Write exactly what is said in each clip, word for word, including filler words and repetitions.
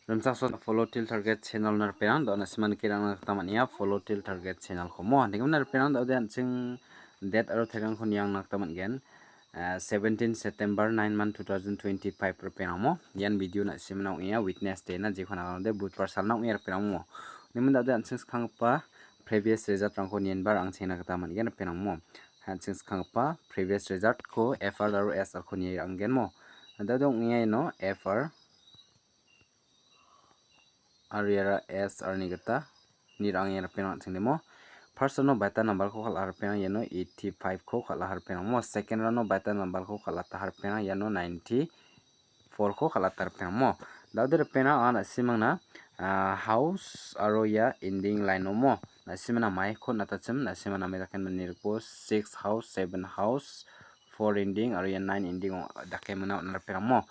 Rimchaksoa Follow Till Target channel-na ripengrang, da·o na·simang nikirangna gita man·enga, Follow Till Target channel-ko mo. Nikimna ripengrang, da·ode an·ching date aro tarikko niangna gita man·gen. Ah, seventeen September nine month two thousand twenty-five ripengrang mo. Ian video na·simna ong·enga, Wednesday na, jekon aganode budbar salna ong·e ripengrang mo. Nimin da·ode an·ching skanggipa previous result-rangko nienba ra·angchengna gita man·gen ripengrang mo. An·ching skanggipa previous result-ko F R aro S R-ko nie ra·angen mo. Da·ode ong·enga iano F R aro iara S R-ni gita nie ra·ange ripengrang an·ching demo. First round-o baita number-ko kal·a ripengrang iano eighty-five-ko kal·a ripengrang mo. Second round-o baita number-ko kal·ata ripengrang iano ninety-four-ko kal·ata ripengrang mo. Da·ode ripengrang anga na·simangna, ah, house aro ia ending line-o mo. Na·simangna maiko natachim, na·simangna name dake nirikbo six house, seven house, four ending aro ia nine ending-o dake mingna on·a ripengrang mo.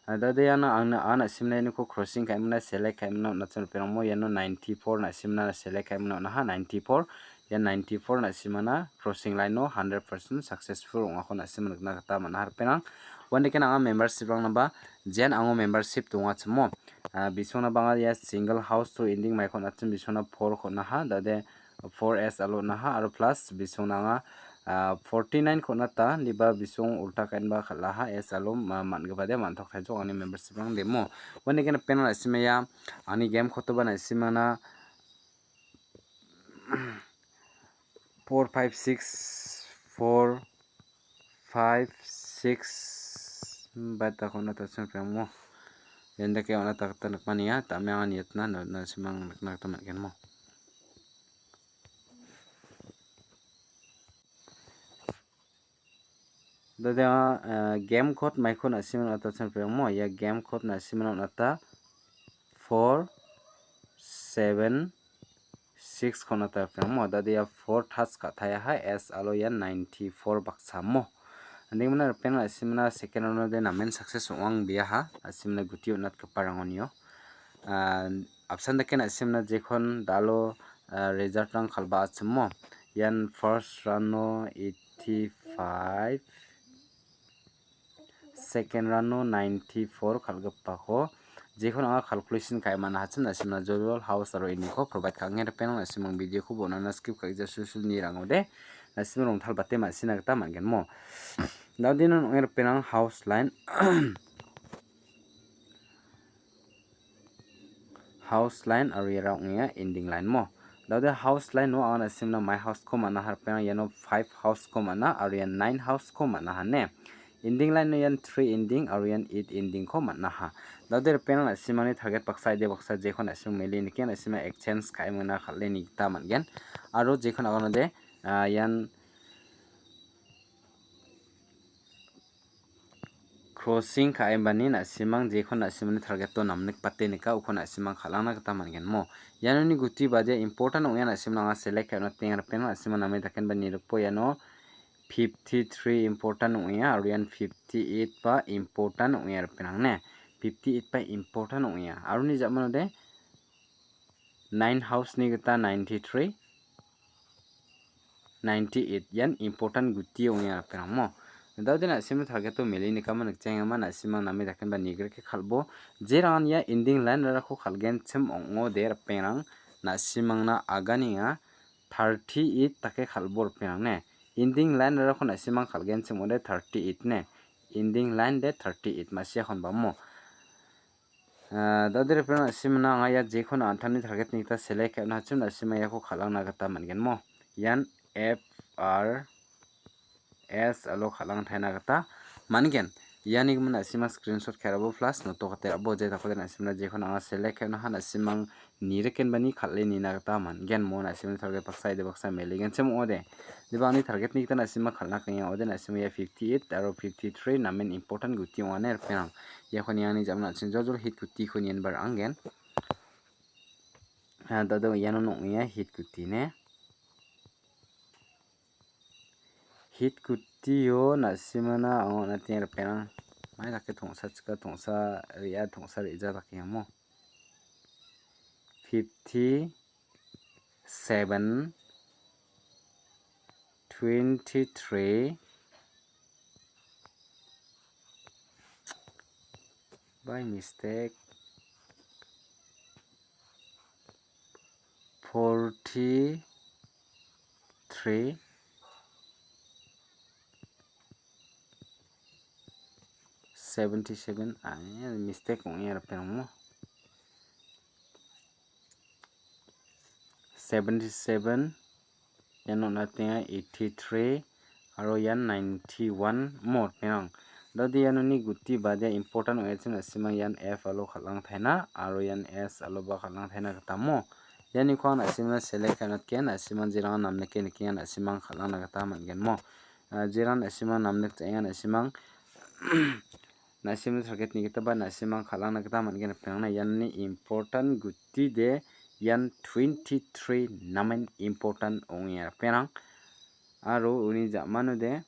Ah, da·ode iano angna, a na·simna ianiko crossing ka·emingna select ka·emingna on·achim ripengrang mo. Iano ninety-four na·simna select ka·emingna on·aha, ninety-four. Ia ninety-four na·simana crossing line-o hundred percent successful ong·ako na·sima nikna gita man·a ripengrang. Uandake anga membership-rangnaba jean ango membership dongachimo. Ah, bisongna bang·a ia single house to ending maiko on·achim bisongna four-ko on·aha, da·ode four S alo on·aha aro plus bisongna anga, ah, forty-nine-ko on·ata, indiba bisong ulta ka·enba kal·aha, S alo ma-, man·gipade man·tok taijok angni membership-rang demo. Uandake ripengrang na·simaya angni game kotoba na·simana four, five, six, four, five, six, hmm, baita ko·na ta·chim ripengrang mo. Ian dake on·a ta gita nikmania, dame anga niatna na, na·simang nikna gita man·gen mo. Da·ode anga, eh, game code maiko na·simana on·ata ripengrang mo. Ia game code na·simana on·ata four, seven, six-ko on·ata ripengrang mo. Da·ode ia four touch ka·taiaha, S alo ia ninety-four baksa mo. Indegimna ripengrang na·simana second round-ode namen success ong·angbiaha, na·simana guti on·atgiparangonio. Ah, apsan dake na·simana jekon da·alo, ah, result-rang kal·baachimo. Ian first round-o eighty-five, second round-o ninety-four kal·gipako jekon anga calculation ka·e man·a hachim na·simna jojol house aro ending-ko provide ka·ange ripengrang na·simang video-ko bon·ana skip ka·gija sulsul nirangode na·simang rongtalbate ma·sina gita man·gen mo. Da·ode iano ong·e ripengrang house line. House line aro iara ong·enga ending line mo. Da·ode house line-o anga na·simna my house-ko man·aha ripengrang iano five house-ko man·a aro ian nine house-ko man·aha ne. Ending line-o ian three ending aro ian eight ending-ko man·aha. Da·ode ripengrang na·simangni target baksa ide baksa jekon na·simang mele nike na·sima exchange ka·e mingna kal·e ni gita man·gen. Aro jekon aganode, ah, ian crossing ka·enbani na·simang jekon na·simangni target-o namnikbate nika, ukon na·simang kal·angna gita man·gen mo. Ianoni guti badia important ong·e na·simang anga select ka·e on·atenga ripengrang na·simang name dakenba nirikbo iano fifty-three important ong·enga aro ian fifty-eight ba important ong·enga ripengrang ne. Fifty-eight ba important ong·enga. Aro uni ja·manode nine house-ni gita ninety-three, ninety-eight ian important guti ong·enga ripengrang mo. Da·ode na·simni target-o mele nikama nikjengama na·simang name dakenba nigrike kal·bo. Jerangan ia ending line-rarako kal·genchim ong·ode ripengrang na·simangna aganenga thirty-eight dake kal·bo ripengrang ne. Ending line-rarako na·simang kal·genchim ong·ode thirty-eight ne. Ending line de thirty-eight ma·siakonba mo. Ah, da·ode ripengrang na·simana anga ia jekon an·tangni target-ni gita select ka·e on·achim na·sima iako kal·angna gita man·gen mo. Ian F R S alo kal·angtaina gita man·gen. Iani gimin na·sima screenshot ka·e ra·bo plus noto ka·e ra·bo je dakode na·simana jekon anga select ka·e on·aha na·simang nirikenbani kal·e nina gita man·gen mo na·simani target baksa ide baksa melegenchim ong·ode. Deba angni target-ni gita na·sima kal·na ka·enga ong·ode na·sima ia fifty-eight aro fifty-three namen important guti ong·a ne ripengrang. Iako niangni ja·mano an·ching jol jol hit gutiko nienba ra·angen. Ah, da·ode iano ong·enga hit guti ne. Hit gutio na·simana anga on·atenga ripengrang. Mai dake tongsa chika tongsa re·a tongsa re·ja dake amo. Fifty-seven, twenty-three, by mistake, forty-three, seventy-seven, ah, mistake ong·e ripengrang mo. Seventy-seven, iano on·atenga eighty-three, aro ian ninety-one mo ripengrang. Dade ianoni guti badia important ong·achim na·simang ian F alo kal·angtaina, aro ian S aloba kal·angtaina gita mo. Ianiko an na·simna select ka·e on·atgen, na·simang jerangan namnike nikenga na·simang kal·angna gita man·gen mo. Ah, jeran na·simang namnik ja·enga na·simang, na·simni target nigitaba na·simang kal·angna gita man·gen ripengrangna. Ianoni important guti de ian twenty-three namen important ong·enga ripengrang. Aro uni ja·mano de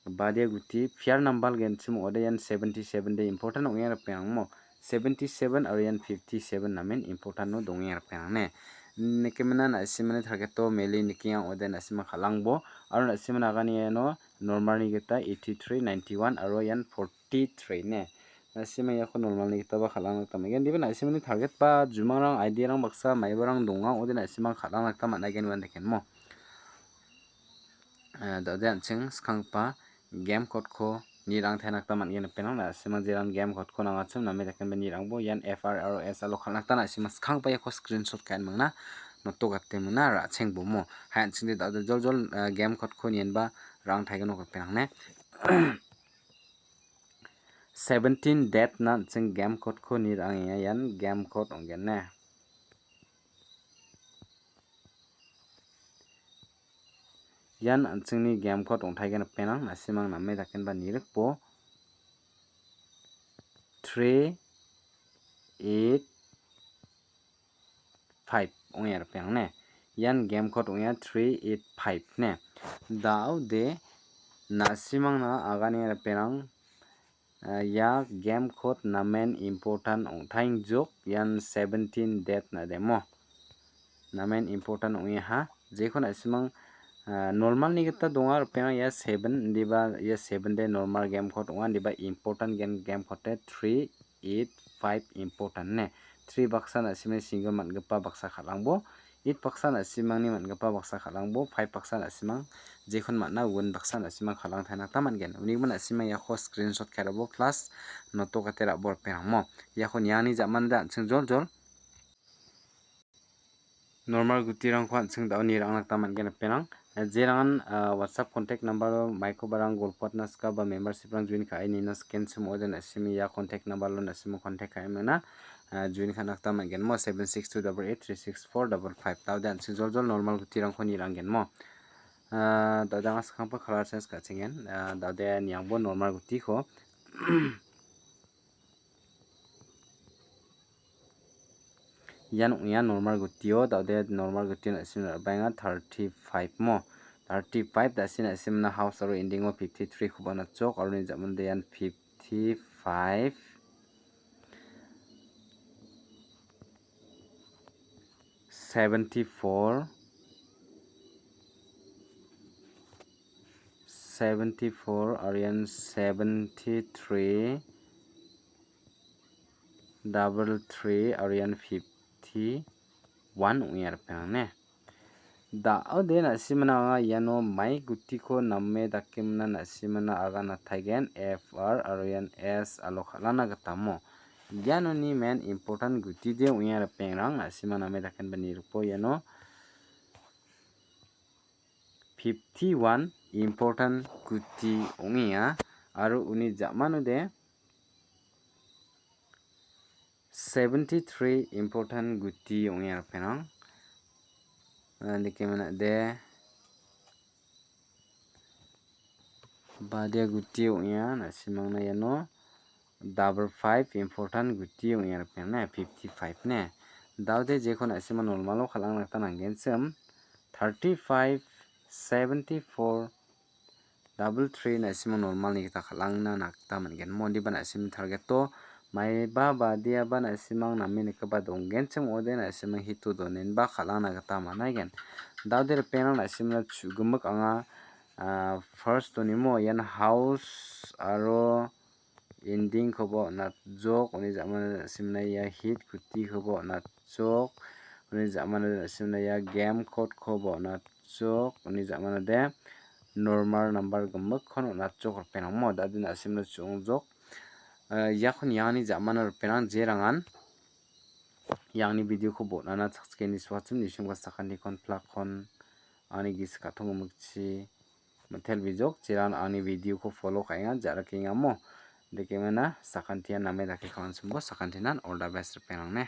badia guti pair number genchim ong·ode ian seventy-seven de important ong·enga ripengrang mo. Seventy-seven aro ian fifty-seven namen important-o dongenga ripengrang ne. Nikemina na·simani target-o meli nikenga ong·ode na·sima kal·angbo. Aro na·simani agani iano normal-ni gita eighty-three, ninety-one aro ian forty-three ne. Na·sima iako normal-ni gitaba kal·angna gita man·gen. Indiba na·simani target ba jumangrang, idea-rang baksa maibarang donga ong·ode na·simang kal·angna gita man·aigen uan deken mo. Eh, dade an·ching skanggipa game code-ko nirang taina gita man·gen ripengrang. Na·simang jeran game code-ko nangachim name dakenba nirangbo ian F R aro S alo kal·na gita na·simang skanggipa iako screenshot ka·enmingna noto gate mingna ra·cheng bomo. Hai an·chingde dade joljol, eh, game code-ko nienba rang taigenok ripengrang ne. Seventeen date-na an·ching game code-ko nirangenga ian game code ong·gen ne. Ian an·chingni game code ong·taigen ripengrang, na·simang name dakenba nirikbo three eight five ong·e ripengrang ne. Ian game code ong·a three eight five ne. Da·ode na·simangna agane ripengrang, ah, ia game code namen important ong·taingjok ian seventeen date-na demo. Namen important ong·eha. Jekon na·simang, ah, normal-ni gita donga ripengrang ia seven, indiba ia seven de normal game code ong·a, indiba important game, game code de three eight five important ne. Three baksa na·simani single man·gipa baksa kal·angbo, eight baksa na·simangni man·gipa baksa kal·angbo, five baksa na·simang jekon man·a, uan baksa na·simang kal·ang taina gita man·gen. Unigimin na·simang iako screenshot ka·e rabo plus noto gate rabo ripengrang mo. Iako niani ja·manida an·ching joljol normal gutirangko an·ching da·o nirangna gita man·gen ripengrang. Jerangan, ah, WhatsApp contact number-o maikobarang golpoatna sika ba membership-rang join ka·e nina scan chim ong·ode na·simi ia contact number-o na·simo contact ka·e mena, ah, join ka·na gita man·gen mo seven six two double eight three six four double five. Da·ode an·ching joljol normal gutirangko niranggen mo. Ah, da·ode anga skanggipa color change ka·chenggen. Ah, da·ode niangbo normal gutiko. Ian ong·a normal gutio, da·ode normal gutio na·sim ra·baenga thirty-five mo. Thirty-five da·ode na·simna house aro ending-o fifty-three-koba nachok, aro uni ja·mande ian fifty-five, seventy-four, seventy-four aro ian seventy-three, double three aro ian fifty-one ong·e ripengrang ne. Da·ode na·simna anga iano mai gutiko name dakemna na·simna agana taigen F R aro ian S alo kal·ana gita mo. Ianoni main important gutide ong·e ripengrang na·sima name dakenba nirikbo iano fifty-one important guti ong·enga aro uni ja·manode seventy-three important guti ong·e ripengrang. Ah, dake manade badia guti ong·enga, na·simangna iano double five important guti ong·e ripengrang ne, fifty-five ne. Da·ode jekon na·sima normal-o kal·angna gita nanggenchim, thirty-five, seventy-four, double three na·simo normal-ni gita kal·angna nakta man·gen. Mondiba na·simni target-o maiba badiaba na·simang name nikgipa donggenchim ong·ode na·simang hit-o donenba kal·angna gita man·aigen. Da·ode ripengrang na·simna chu·gimik anga, ah, first-onimo ian house aro ending-koba on·atjok, uni ja·mano na·simna ia hit gutikoba on·atjok. Uni ja·mano de na·simna ia game code-ko bo on·achok, uni ja·mano de normal number gimikkon on·achok ripengrangmo. Dade na·simna chu·ongjok. Eh, iakon iani ja·mano ripengrang jerangan iani video-ko bon·ana chakchike nisuachim nisumga sakantikon plak-kon ani gisik ka·tong gimikchi mitel bijok jeran ani video-ko follow ka·enga ja·rikengamo. Dekemena sakantian name dake ka·ansumbo sakantinan all the best ripengrang ne.